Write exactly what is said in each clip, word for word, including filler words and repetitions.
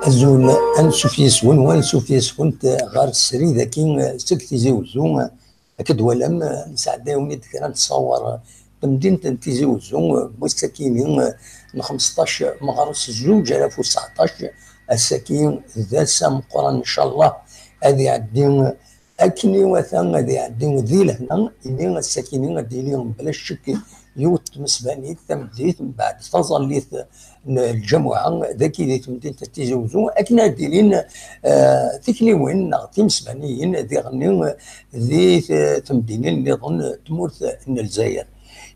Azul, ansuf yes-wen, wansuf yes-went ɣer srid-agi seg Tizi Uzzu. Akka d-twalam, nesɛedda-yawen-id kra n ttṣawer n temdint n Tizi Uzzu, n wass-akini n xmesṭac meɣres zuǧ alaf u tseɛṭac. Ass-agi d ass ameqqran, ncallah ad iɛeddi akken iwata, ad iɛeddi di lehna, imi ass-akini ad d-yili bla ccek yiwet n tmesbanit tameddit mbeɛd taẓallit n lǧamuɛa dagi di temdint n Tizi Uzzu, akken ad d-ilin, eh, tikliwin neɣ timesbaniyin diɣenni di t-, temdinin nniḍen n tmurt n Lezzayer.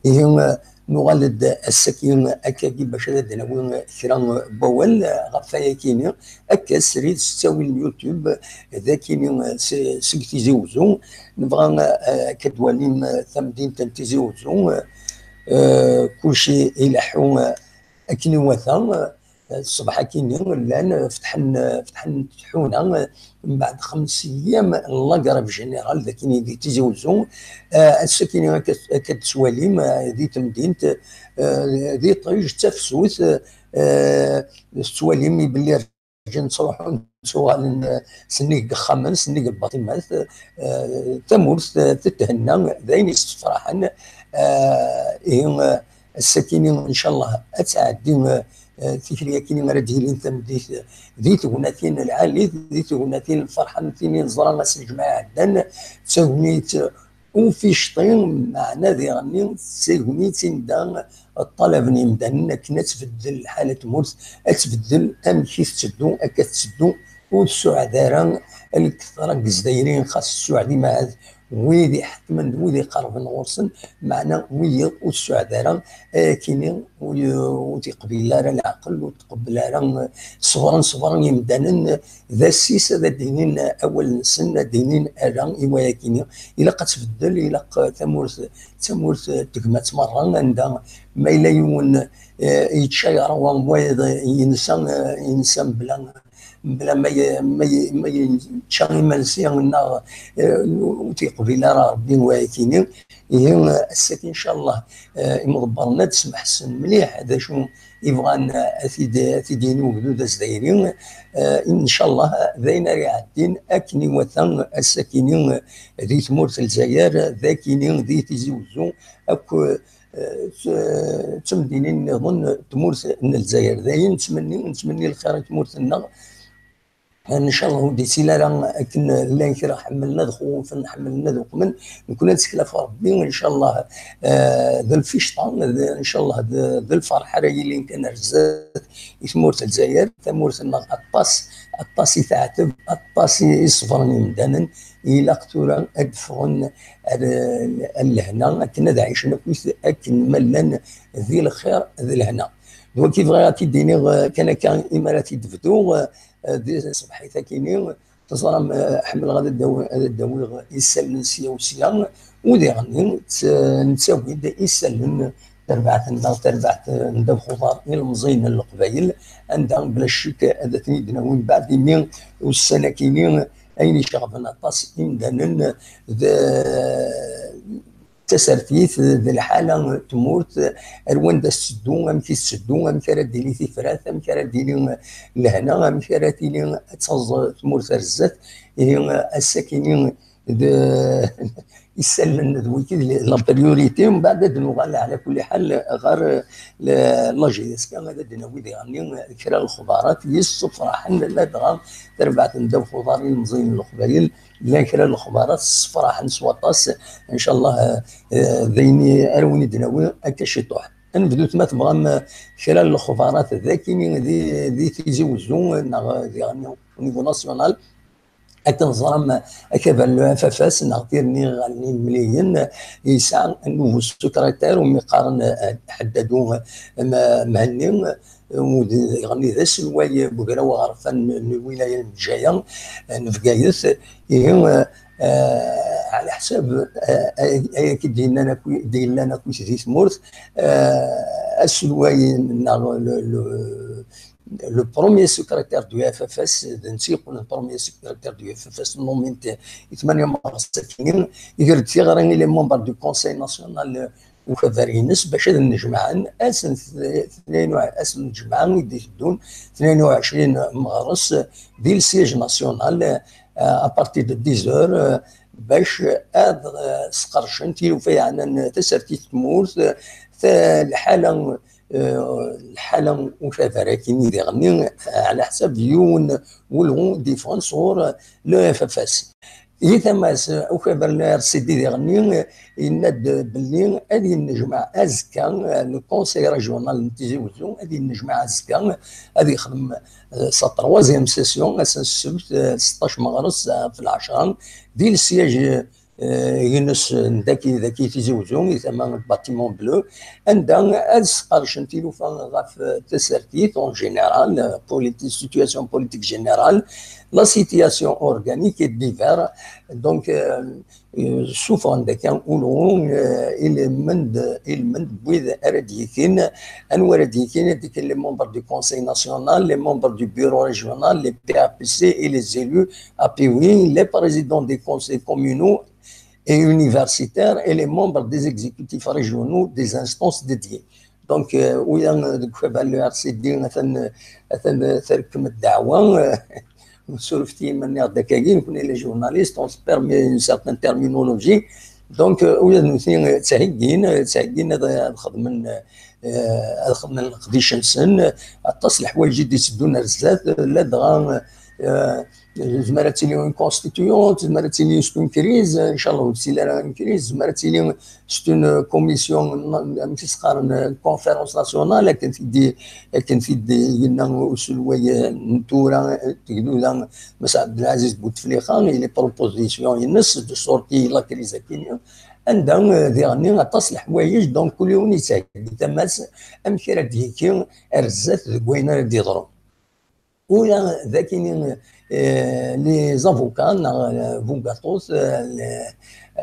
Ihi, eh, nuɣal-d ass-agi akkagi bac ad d-nawi kra n wawal ɣef wayakini, akka srid s ttawil n YouTube, d akini s-, seg Tizi Uzzu. Nebɣa, eh, akka d-twalim, eh, tamdint n Tizi Uzzu, eh, kulci ileḥḥu, eh, akken iwata, eh, ṣṣbeḥ akini llan, eh, fetḥen, eh, fetḥen tḥuna, eh, mbeɛd xems ayyam n la grève générale, d akini di Tizi Uzzu. Eh, ass-akini akka, akka d-twalim, eh, di temdint, eh, di ṭij d tafsut, eh, tettwalim belli rǧan ttruḥun, ttuɣalen, eh, sennig n yexxamen, sennig n lbaṭimat, eh, tamurt, eh, tethenna, d ayen yessefraḥen. Eh, ihi, eh, ass-akini, ncallah, ad tɛeddi, eh, eh, tikli-akini ara d-yilin tameddit, eh, di tegnatin lɛali, di tegnatin lferḥ n tin i neẓra ass n lǧemɛa iɛeddan, d tagnit Ufic-ṭi, meɛna diɣenni d tagnit anda ṭṭalaben yimdanen akken ad tbeddel lḥala n tmurt, ad tbeddel amek i tetteddu, akka tetteddu, ur tsuɛed ara lketṛa n Yizzayriyen, xas tsuɛed imaɛad wid iḥekmen d wid iqerben ɣur-sen, meɛna wiyiḍ ur tsuɛed ara, ayakini ur, ur t-iqbil ara leɛqel, ur t-iqebbel ara. Ṣebren, ṣebren yimdanen, d assis ad d-inin awal-nsen, ad d-inin ala i wayakini. Ilaq ad tbeddel, ilaq tamurt, tamurt n tegmat merra, anda ma yella yiwen, eh, yečča yeṛwa, wayeḍ yensa, eh, yensa mebla, mebla ma ye-, ma ye-, ma yečča imensi neɣ, eh, ur t-yeqbil ara Ṛebbi wayakini. Ihi, ass-agi, ncallah, eh, imḍebbren ad smeḥsen mliḥ d acu i bɣan, eh, ad t-id-, ad t-id-yini ugdud azdayri. Eh, ncallah, d ayen ara iɛeddin akken iwata ass-akini, eh, di tmurt n Lezzayer, d akini di Tizi Uzzu, akk, eh, d, d temdinin nniḍen n tmurt n Lezzayer. D ayen nettmenni, nettmenni lxir i tmurt-nneɣ. Ncallah ur d-ittili ara akken llan kra ḥemmlen ad xuwfen, ḥemmlen ad uqmen. Nekkni ad nettkel ɣef Ṛebbi, ncallah, eh, d lficṭa, d, ncallah d, d lferḥ ara yilin kan ar zdat i tmurt n Lezzayer. Tamurt-nneɣ aṭas, aṭas i teɛteb, aṭas i, i ṣebren yimdanen. Ilaq tura ad d-ffɣen ar, ar lehna akken ad ɛicen akkit akken ma llan di lxir d lehna. D wagi bɣiɣ ad t-id-iniɣ, eh, kan akka imi ara t-id-bduɣ, eh, di tṣebḥit-akini. Teẓram, eh, ḥemmleɣ ad d-awi-, ad d-awiɣ isallen sya u sya, u diɣenni tt-, nettawi-d isallen n terbaɛt-nneɣ, tarbaɛt n ddabex uḍar ilemẓiyen n Leqbayel, anda bla ccek ad ten-id-nawi mbeɛd, imi ussan-akini ayen iceɣben aṭas imdanen d tasertit, d lḥala n tmurt, ar wanda tetteddu, amek i tetteddu, amek ara d-tili tifrat, amek ara d-tili lehna, amek ara tili ad taẓ tmurt ar zdat. Ihi, ass-akini d isallen d wiki d la priorité, mbeɛd ad nuɣal ɛla kulli ḥal ɣer la J S K, ad d-nawi diɣenni kra n lexbarat yessefraḥen, ladɣa tarbaɛt n ddabex uḍar ilemẓiyen n Leqbayel, llan kra n lexbarat ssefraḥen s waṭas. Ncallah, eh, eh, d ayen ara wen-id-nawi akka ciṭuḥ. Ad nebdut ma tebɣam, eh, kra n lexbarat d akini di, di Tizi Uzzu, neɣ diɣenni au niveau national. Akken teẓram, akabar n le F F S neɣ tirni ɣer n imliyen, yesɛa nouveau secrétaire umi qqaren, eh, Ḥeddadu, eh, Mhenni, u d-, yeɣni d aselway n ugraw aɣerfan n, n lwilaya n Bgaya, eh, n Bgayet. Ihi, eh, eh, ɛla ḥsab, eh, ay-, ayagi d-yennan akk-, d-yellan akkit di tmurt, eh, aselway neɣ le, le, le premier secrétaire du F F S, d netta yeqqel le premier secrétaire du F F S, nommé i tmanya meɣres-akini, iger-d tiɣri i les membres du Conseil national, ukabar-ines bac ad nnejmaɛen ass n tnayen u-, ass n lǧemɛa i d-iteddun, tnayen u ɛecrin meɣres, di le siège national, euh, à partir de dix heures, euh, bac ad, euh, sqercen tilufa yeɛnan tasertit n tmurt, euh, ta-, lḥala, euh, lḥala n ukabar-agi-nni diɣenni, ɛla ḥsab yiwen n ulɣu d-yeffɣen sɣur le F F S. Di tama-s, ukabar n le R C D diɣenni yenna-d belli ad yennejmaɛ azekka, euh, le Conseil régional n Tizi Wezzu ad yennejmaɛ azekka, ad yexdem, euh, sa troisième session, ass n ssebt, euh, seṭṭac meɣres, euh, ɣef lɛecra, di le siège, euh, ines n daki, daki Tizi Wezzu, di tama n bâtiment bleu, anda ad sqercen tilufa ɣef, euh, tasertit en général, euh, politi-, situation politique générale, la situation organique et divers. Donc, euh, euh, ssufɣen-d akka ulɣu, euh, ilmend, ilmend n wid ara d-yikin, anwa ara d-yikin, ad d-yikin les membres du Conseil national, les membres du bureau régional, les P A P C et les élus A P W, les présidents des conseils communaux et universitaires et les membres des exécutifs régionaux des instances dédiées. Donc, euh, uya deg ukabar n le R C D, atan, atan terkem ddeɛwa, euh, surfet-iyi ma nniɣ-d akkagi, nekkni les journalistes, on se permet une certaine terminologie. Donc, euh, uya d nutni, euh, ttheggin, euh, ttheggin ad, ad xedmen, euh, ad xedmen leqdic-nsen, aṭas n leḥwayeǧ i d-itteddun ar zdat, ladɣa, euh, tezmer ad tili une constituante, tezmer ad tili c'est une crise, inchallah ur d-tili ara une crise, tezmer ad tili c'est une commission, amek i s-qqaren, conférence nationale, akken t-id-, akken t-id-yenna uselway n tura, tegduda, Mass Abdelaziz Bouteflika, i les propositions-ines de sortie la crise akkin, anda, euh, diɣenni aṭas n leḥwayeǧ, donc kul yiwen yettheggi tama-s amek ara d-yekki ar zdat deg wayen ara d-yeḍrun. Ula d akini, euh, les avocats neɣ, euh, bugaṭut, euh, les,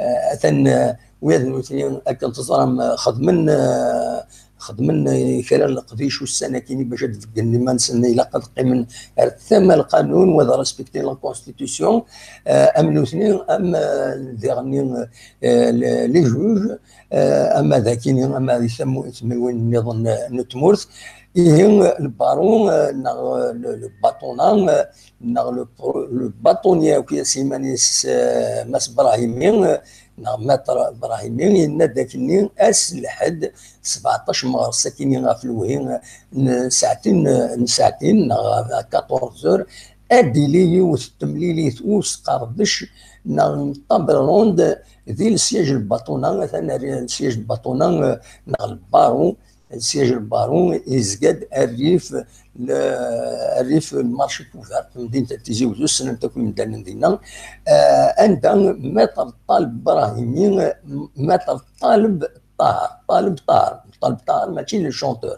euh, atan, euh, ula d nutni akken teẓram, euh, xedmen, euh, xedmen, euh, kra n leqdic ussan akini bac ad d-beggen iman-nsen, ilaq ad qqimen ar tama n lqanun, wa ad respektin la constitution, euh, am nutni, am, euh, diɣenni, euh, les, les juges, euh, ama d akini, ama di tamu-, tmiwin nniḍen, euh, n tmurt. Ihi, euh, le baron, euh, neɣ, euh, le, le bâtonnier, euh, neɣ le pro-, le bâtonnier akk i as-iman-is, euh, Mass Brahimi, euh, neɣ Maître Brahimi, yenna-d akkenni ass n lḥedd, sebɛeṭṭac meɣres akkenni ɣef lewhi, euh, n saɛtin, euh, n saɛtin, neɣ à quatorze heures, ad d-tili yiwet n temlilit usqerdec neɣ n table ronde di le siège n Batuna, atan ar le siège n Batuna, euh, neɣ le barreau, le siège n le barreau, yezga-d rrif, le, rrif n le marché couvert, temdint n Tizi Wezzu, ssnen-t akk yimdanen dinna. Euh, anda Maître Taleb Brahimi, Maître Taleb Tahar, Taleb Tahar, Taleb Tahar, mačči le chanteur,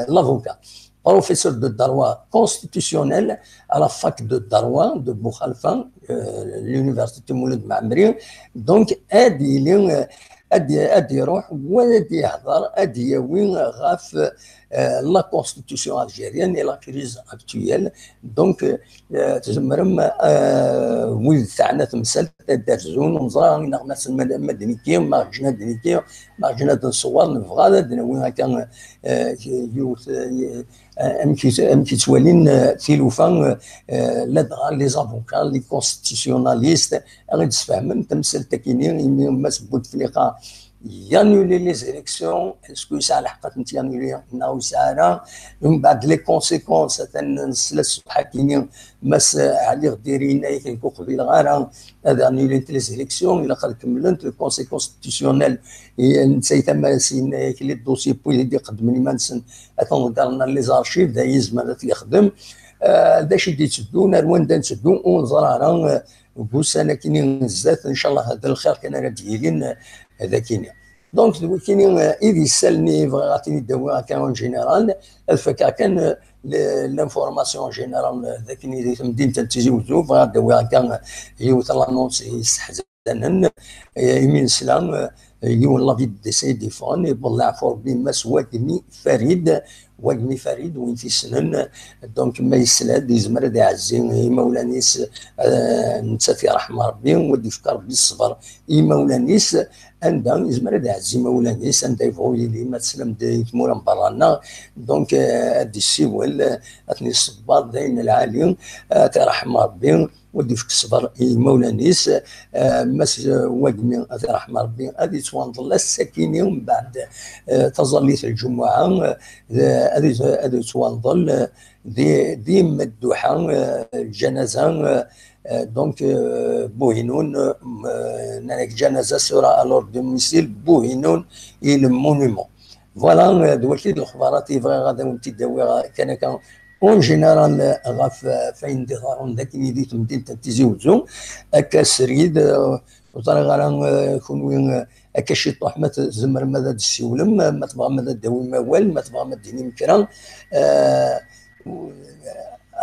l'avocat, professeur de droit constitutionnel à la fac de droit de Boukhalifa, euh, l'université Mouloud Mammeri. Donc, ad yili, euh, ad, ad iruḥ, wa ad yehder, ad yawi ɣef, euh, la constitution algérienne et la crise actuelle. Donc, euh, tzemrem, euh, wid teɛna temsalt ad d-rzun, neẓra neɣ ma, ma d nekki, ma ǧǧen ad d-nekki, ma ǧǧen ad nṣewwer, nebɣa ad d-nawi akka, euh, yiwet, euh, amek i, amek i ttwalin, euh, tilufa, euh, ladɣa les avocats, les constitutionnalistes, ad ɣ-d-sfehmen tamsalt-akini, imi Mass Bouteflika yannuler les élections, est-ce que yesɛa lḥeqq ad tent-yannuler neɣ ur yesɛi ara? Mbeɛd les conséquences, atan nesla ṣṣbeḥ-akini, Mass Ɛli Ɣdiri yenna-yak nekk ur qbileɣ ara ad annulent les élections, ilaq ad kemmlent. Le Conseil constitutionnel, i-, netta i tama-s yenna-yak les dossiers n wid i d-iqeddmen iman-nsen, atan ḍeggren les archives, d ayen yezmer ad t-yexdem. Euh, d acu i d-itteddun, ar wanda netteddu, ur neẓri ara, euh, deg ussan akini n zdat, ncallah d lxir kan ara d-yilin, euh, d akini. Donc, d wakini, euh, i d isalen i bɣiɣ ad ten-id-awiɣ akka en général, ad fakeɣ kan, euh, le-, l'information en général, euh, d akini di temdint n Tizi Wezzu, bɣiɣ ad d-awiɣ akka, euh, yiwet l'annonce yesseḥzanen, euh, imi nesla, euh, yiwen l'avis de décès i d-yeffɣen, yewweḍ leɛfu Rebbi Mass Wagni Farid, Wagmi Farid, win t-yessnen, donc ma yesla-d, yezmer ad iɛezzi imawlan-is, eh, nettat iṛḥem Ṛebbi, u ad d-yefk Ṛebbi ṣṣber i imawlan-is, anda yezmer ad iɛezzi imawlan-is, anda yebɣu yili, ma teslam-d i tmura n berra-nneɣ, donc, eh, ad d-yessiwel, eh, ad ten-yessebber d ayen lɛali, eh, ad t-iṛḥem Ṛebbi, u ad d-yefk ṣṣber i imawlan-is, eh, Mass Wagmi, ad t-iṛḥem Ṛebbi, ad yettwanḍel ass-akini mbeɛd, eh, taẓallit n lǧumuɛa, eh, ad yet-, ad yettwanḍel, eh, di, di Medduḥa, eh, lǧanaza, eh, eh, donc, eh, Buhinun, eh, m-, eh, nnan-ak lǧanaza sera à leur domicile, Buhinun i le monument. Voilà, eh, d wagi d lexbarat i bɣiɣ ad awen-t-id-awiɣ kan akka. En général, eh, ɣef, eh, fayen d-iḍerrun d akken i di temdint n Tizi Wezzu, akka srid, eh, ur ẓriɣ ara, eh, kunwi, eh, akka ciṭuḥ, ma tzemrem ad d-tessiwlem, eh, ma tebɣam ad d-tawim awal, ma tebɣam ad d-tinim kra, eh,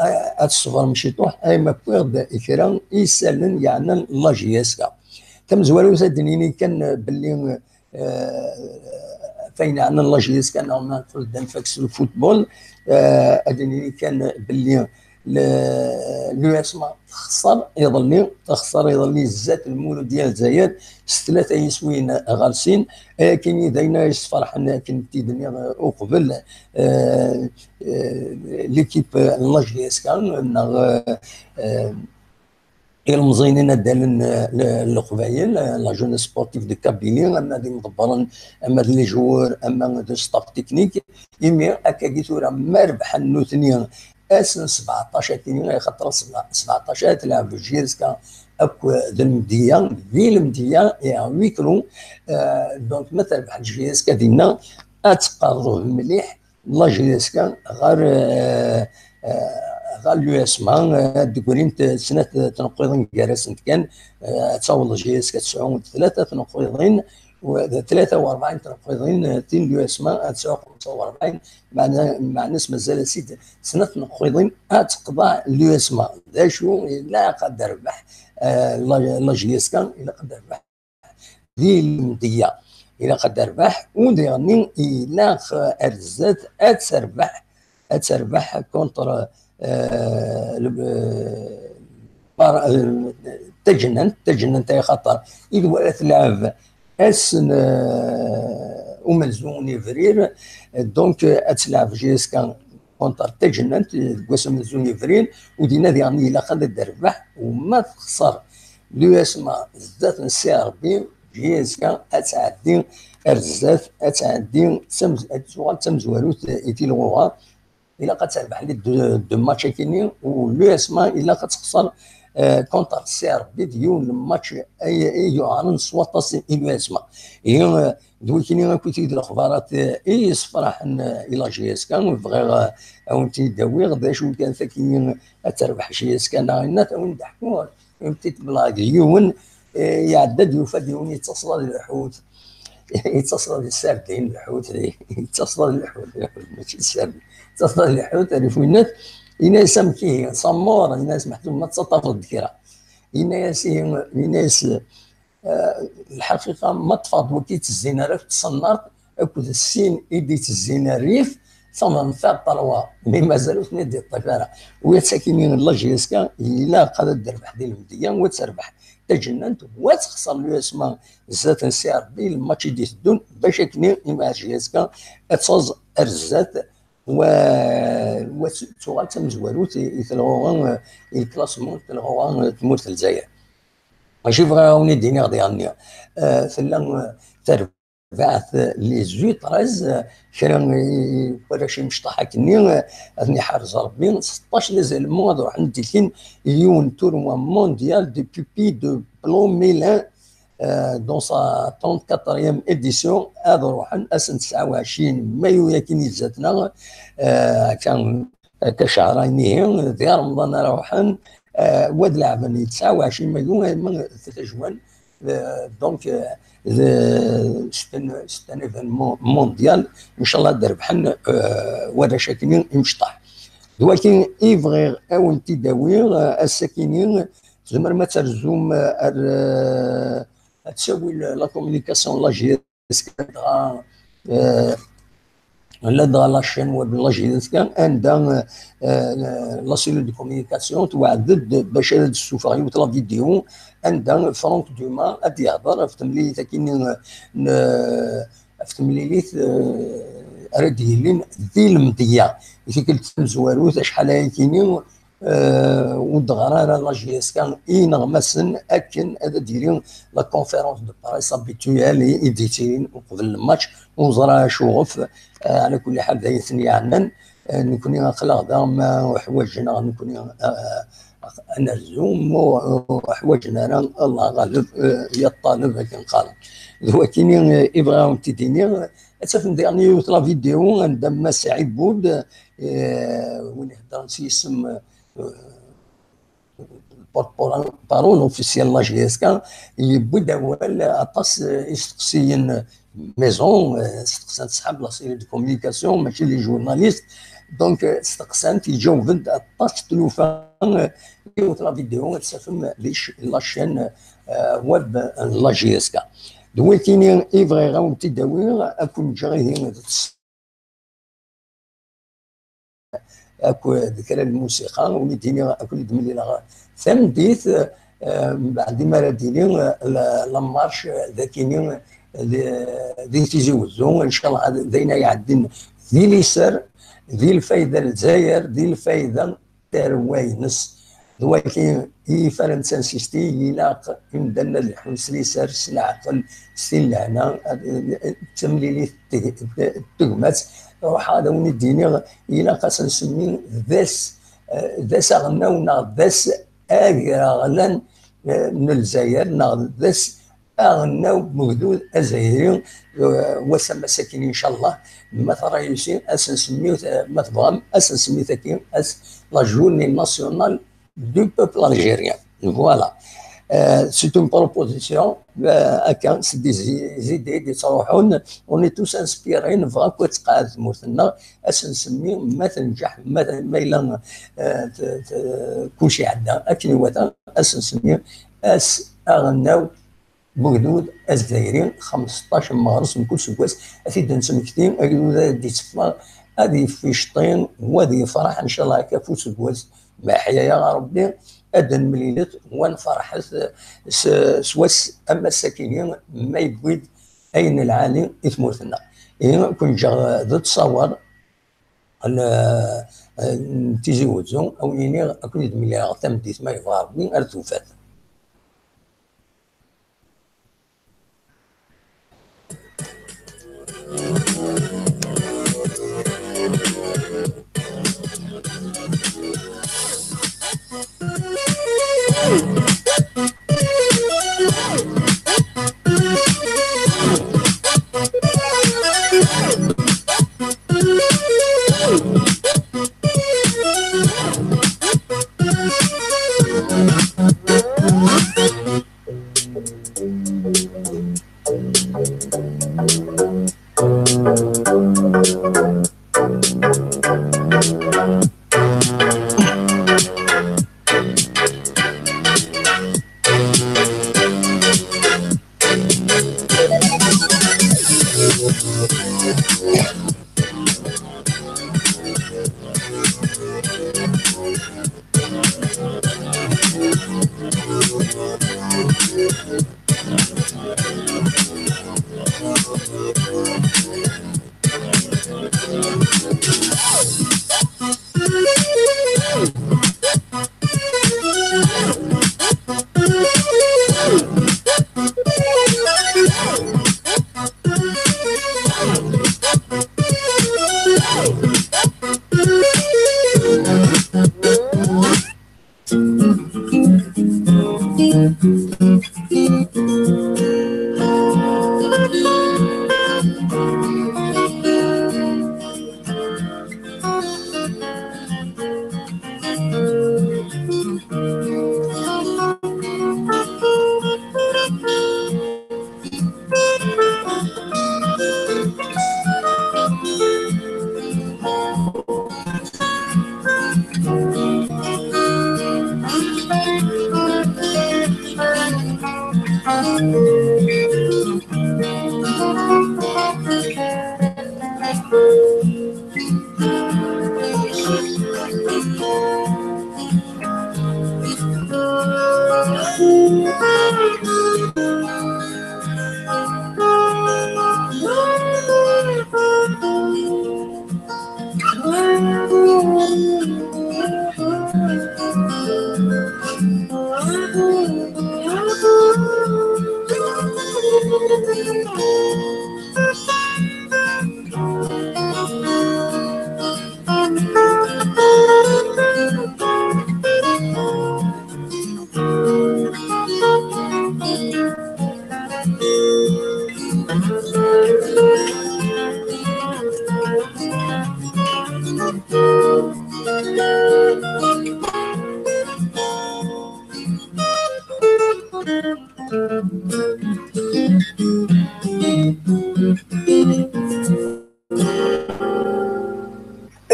eh, ad tṣebrem ciṭuḥ, ay ma wwiɣ-d kra n yisallen yeɛnan la J S K. Tamezwarut ad d-nini kan belli, eh, fayen yeɛnan la J S K neɣ ma nqel-d anef-ak s lfutbol, eh, ad d-nini kan belli le-, l'U S M A texṣer iḍelli, texṣer iḍelli zdat Lmuludya n Lezzayer s tlata yiswiyen ɣer sin. Ayagi d ayen ay yesferḥen, akken t-id-nniɣ uqbel, eh, eh, l'équipe n la J S K neɣ, eh, eh, ilemẓiyen inaddalen, eh, n Leqbayel, eh, la jeunesse sportive de Kabylie, ama d imḍebbren, ama d les joueurs, ama d staff technique. Imi akkagi tura ma rebḥen nutni ass n sbeɛṭac akini, axaṭer sbeɛ-, sbeɛṭac ara tleɛb J S K akked Lmedya, di Lmedya, et à huis clos. Euh, donc, ma terbeḥ J S K dinna, ad tqerreb mliḥ la J S K ɣer, euh, euh, ɣer l'U S M A, euh, ad d-ggrint snat tneqqiḍin gar-asent kan, euh, ad taweḍ J S K ad tesɛu tlata tneqqiḍin, u-, tlata u rebɛin tneqqiḍin, euh, tin l'U S M A ad tesɛu xemsa u rebɛin, meɛna, meɛna-s mazal-as-id snat tneqqiḍin ad teqḍeɛ l'U S M A. D acu ilaq ad d-terbeḥ, euh, la, la J S K, ilaq ad d-terbeḥ di Lmedya. Ilaq ad d-terbeḥ, u diɣenni ilaq ar zdat ad terbeḥ, ad terbeḥ contre, euh, le, euh, par, euh, Taǧennant, Taǧennant ay xaṭer i d wara tleɛb ass n, euh, umenzu n Yebrir. Donc, euh, ad tleɛb J S K contre Taǧennant deg wass amenzu n Yebrir, u dinna diɣen ilaq ad d-terbeḥ, u ma texṣer l'U S M A zdat n Si Ṛebbi, J S K ad tɛeddi ar zdat, ad tɛeddi d tamez-, ad tuɣal d tamezwarut i tilɣuɣa. Ilaq ad terbeḥ les deux, deux matchs akini, u l'U S M A ilaq ad texṣer, euh, contre Si Ṛebbi d yiwen n match ay, ay yuɛren s waṭas i l'U S M A. Ihi, euh, d wikini akk i d lexbarat, euh, i yessefraḥen, euh, i la J S K, bɣiɣ, euh, ad wen-ten-id-awiɣ, d acu kan takini ad terbeḥ J S K neɣ inna, ad wen-d-ḥkuɣ une petite blague. Yiwen, eh, iɛedda-d, yufa-d yiwen yettaṣla di lḥut. Yettaṣla di sardin, lḥut, yettaṣla di lḥut, lḥut, mačči di sardin. Yettaṣla di lḥut, rrif winnat, yenna-yas: "Amek ihi, s amur?" Yenna-yas: "Meḥtub, ma tettaṭṭafeḍ-d kra." Yenna-yas ihi, yenna-yas, eh, lḥaqiqa, ma ṭṭfeɣ-d wagi ur ttezzin ara, ṭṭṣen nar, akked sin i d-ittezzin rrif, ça va me faire trois, mais mazal ur ten-id-yeṭṭif ara. U ass-akini la J S K ilaq ad d-terbeḥ di Lmedya, u ad terbeḥ Taǧennant, u ad texṣer l'U S M A zdat n Si Ṛebbi, lmatch i d-iteddun, bac akken i, i J S K ad taẓ ar zdat, u, u ad tuɣal d tamezwarut i, i telɣuɣa, i lklasman n telɣuɣa n tmurt n Lezzayer. Mačči bɣiɣ ad wen-id-iniɣ diɣenni, eh, tella, eh, terbeɛt, eh, les U treize, eh, kra n, eh, warrac imecṭaḥ akkenni, eh, ad ten-iḥrez Ṛebbi, seṭṭac les éléments ad ruḥen ad d-ikin i yiwen tournoi mondial de pupilles de Plomélin, eh, dans sa trente-quatrième édition, ad ruḥen ass n tesɛa u ɛecrin mayu-yagi i zdat-neɣ, eh, akka, akka cehṛayen ihi, di Remḍan ara ruḥen, eh, wa d leɛben i tesɛa u ɛecrin mayu, ama d tajwan, eh, donc, eh, d, c'est un, c'est un événement mondial, ncallah ad d-rebḥen, eh, warrac-akini imecṭaḥ. D wagi i bɣiɣ ad wen-t-id-awiɣ, eh, ass-akini, tzemrem ad terzum, eh, ar, eh, ad tawim la communication la J S K dɣa, eh, Ladɣa la chaîne web n la J S K, anda, euh, la cellule de communication tweɛd-d bac ad d-tessufeɣ yiwet la vidéo, anda Franck Dumas ad d-yehder ɣef temlilit akini, euh, n, ɣef temlilit, euh, ara d-yilin di lemdeyya. I tikkelt tamezwarut, acḥal aya akini, euh, ur d-ɣer ara la J S K i ineɣmasen akken ad d-yili la conférence de presse habituelle i, i d-yettilin uqbel lmatch, ur ẓra acuɣef, euh, ɛla kulli ḥal d ayen ten-yeɛnan. Euh, nekni aql-aɣ da ma uḥwaǧen-aɣ nekni, euh, ad nerzu, ma ur ḥwaǧen ara, Allah ɣaleb, euh, ya ṭṭaleb akken qqaren. D wakini, euh, i bɣiɣ ad wen-t-id-iniɣ, ad tafem diɣen yiwet la vidéo anda Mass Ɛibud, euh, win iheddren s yisem, euh, porte-parole officiel la J S K, yewwi-d awal aṭas, eh, isteqsiyen, maison, eh, steqsan ṣṣḥab la cellule de communication, mačči les journalistes. Donc, eh, steqsan-t, iǧaweb-d aṭas n tlufa, eh, yiwet la vidéo ad tafem di ch-, la chaîne, eh, web n la J S K. D wakini i bɣiɣ ad wen-t-id-awiɣ, ad ken-ǧǧeɣ ihi d akked kra n lmusiqa, ur d-iniɣ akk i d-mlileɣ tameddit, eh, mbeɛd imi ara d-tili, eh, la, la marche, eh, d akini, eh, di, di Tizi Wezzu, ncallah d ayen ay iɛeddin di liser, di lfayda n Lezzayer, di lfayda tarwa-ines. D wagi i ifaren tansisti, ilaq imdanen ad leḥḥun s liser, s leɛqel, s tin lehna, ad, d tamlilit teg-, tegmat. Ruḥeɣ ad awen-id-iniɣ, ilaq ad s-nsemmi d ass, eh, d ass aɣelnaw neɣ d ass agraɣlan, eh, n Lezzayer, neɣ d ass aɣelnaw n ugdud azzayri, eh, wass amasakin, incallah, ma terra yusi, ad s-nsemmi, eh, ma tebɣam, ad s-nsemmi tagi ass la journée nationale du peuple algérien. Voilà. Euh, c'est une proposition, euh, akka, c'est des i-, idées, des ttruḥun. On est tous inspirés, nebɣa akk ad tqeɛɛed tmurt-nneɣ, ad s-nsemmi, ma tenǧeḥ, ma, ma yella, euh, t-, t-, kulci iɛedda akken iwata, ad s-nsemmi ass aɣelnaw n ugdud azzayri, xmesṭac n meɣres mkul seggas, ad t-id-nesmekti, agdud ad d-itteffeɣ, ad yefficṭi, u ad yefreḥ, ncallah, akka f useggas, ma yeḥya-yaɣ Rebbi, ad d-nemlilet, u ad nferḥet s, s wass amassakini, ma yewwi-d ayen lɛali i tmurt-nneɣ. Ihi, ken-ǧǧeɣ d ttṣawer n, n Tizi Wezzu, a wen-iniɣ, ad ken-id-mlileɣ tameddit, ma yebɣa Rebbi, ar tufat.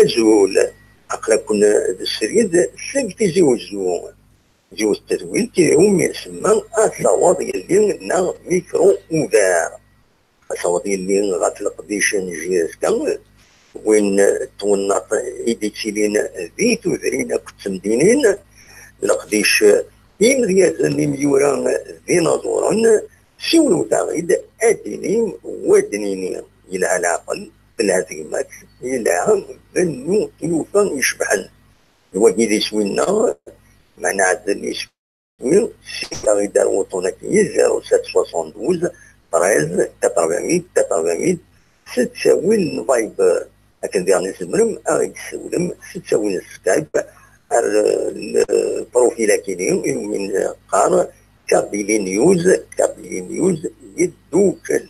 Azul, aql-aken d srid seg Tizi Uzzu. Yiwet n tedwilt iwumi nsemma Ad taweḍ yelli neɣ Micro ouvert. Ad taweḍ yelli ɣef leqdic n J S K, win n twennaḍt i d-ittilin di tudrin akked temdinin, leqdic imedyazen imyura d inaẓuren. Siwlewt-aɣ-id, ad d-inim, wa d-nini, yelha leɛqel, telha tegmat, yelha bennu tlufa icebḥen. D wagi d iswi-nneɣ, ma nɛeddel iswi, siwlewt-aɣ-id ar wuṭṭun-agi, zéro sept soixante-douze treize quatre-vingt-huit quatre-vingt-huit, s ttawil n Viber. Akken diɣen tzemrem ad ɣ-d-tessiwlem s ttawil n Skype ar, eh, lprofil-agi-nni iwumi neqqar Kabylie News, Kabylie News yeddukel.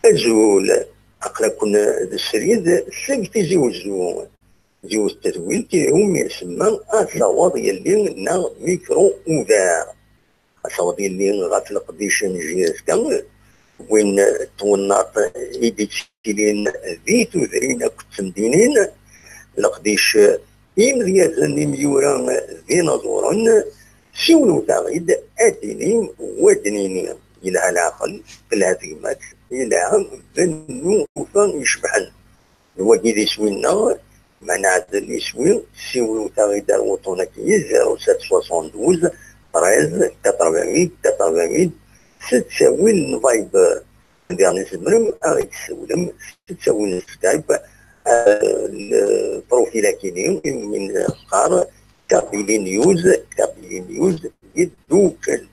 Azul, aql-aken d srid seg Tizi Uzzu. Yiwet n tedwilt iwumi nsemma Ad taweḍ yelli neɣ Micro ouvert. Ad taweḍ yelli ɣef leqdic n J S K, win n twennaḍt i d-ittilin di tudrin akked temdinin, leqdic imedyazen imyura d inaẓuren. Siwlewt-aɣ-id, ad d-inim, wa d-nini, yelha leɛqel, telha tegmat, yelha bennu tufa icebḥen. D wagi d iswi-nneɣ, ma nɛeddel iswi, siwlewt-aɣ-id ar wuṭṭun-agi, zéro sept soixante-douze treize quatre-vingt-huit quatre-vingt-huit, s ttawil n Viber. Diɣen tzemrem ad ɣ-d-tessiwlem s ttawil n Skype, eh, lprofil-agi-nni, iwumi neqqar Kabylie News, Kabylie News, yeddukel.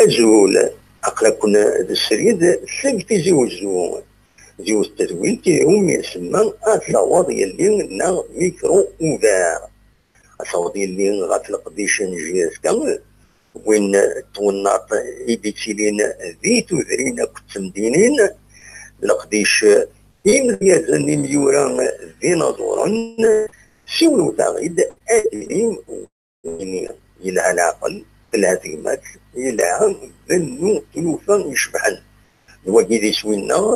Azul, aql-aken d srid seg Tizi Wezzu. Yiwet n tedwilt iwumi isemma Ad taweḍ yelli neɣ Micro Ouvert. Ad taweḍ yelli ɣef leqdic n J S K, win n twennaḍt i d-ittilin di tudrin akked temdinin, leqdic imedyaz n imyura d inaẓuren. Siwlewt-aɣ-id ad d-tinim win yelha leɛqel, telha tegmat, yelha bennu tlufa icebḥen. D wagi d iswi-nneɣ,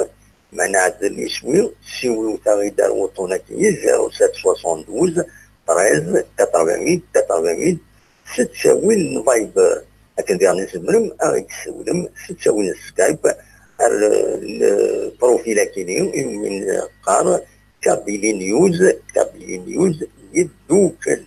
ma nɛeddel iswi, siwlewt-aɣ-id ar wuṭṭun-agi, zéro sept soixante-douze treize quatre-vingt-huit quatre-vingt-huit, s ttawil n Viber. Akken diɣen tzemrem ad ɣ-d-tessiwlem s ttawil n Skype ar le profil akini iwumi neqqar Kabylie News, Kabylie News yeddukel.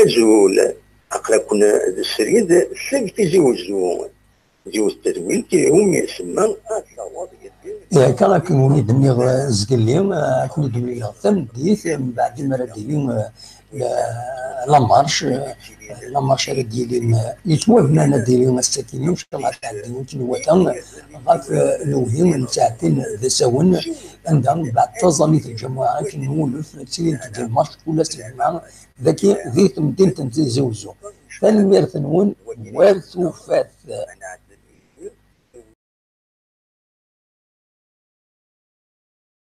Azul, aql-aken d srid seg Tizi Wezzu. Yiwet n tedwilt umi isemma Ad taweḍ yelli. Akka akken umi d-nniɣ, eh, zgelli, eh, akken i d-nniɣ tameddit, eh, mbeɛd mi ara d-tili, eh, la, la marche, eh, la marche ara d-yilin, eh, yettwabnan ad d-yili ass-akini, ncallah ad tɛeddi akken iwata, eh, ɣef, eh, lewhi n tsaɛtin d asawen, anda mbeɛd taẓallit n lǧamuɛa akken nwulef, ttilint-d lmarc kul ass n lǧemɛa, dagi di temdint n Tizi Wezzu. Tanemmirt-nwen war tufat.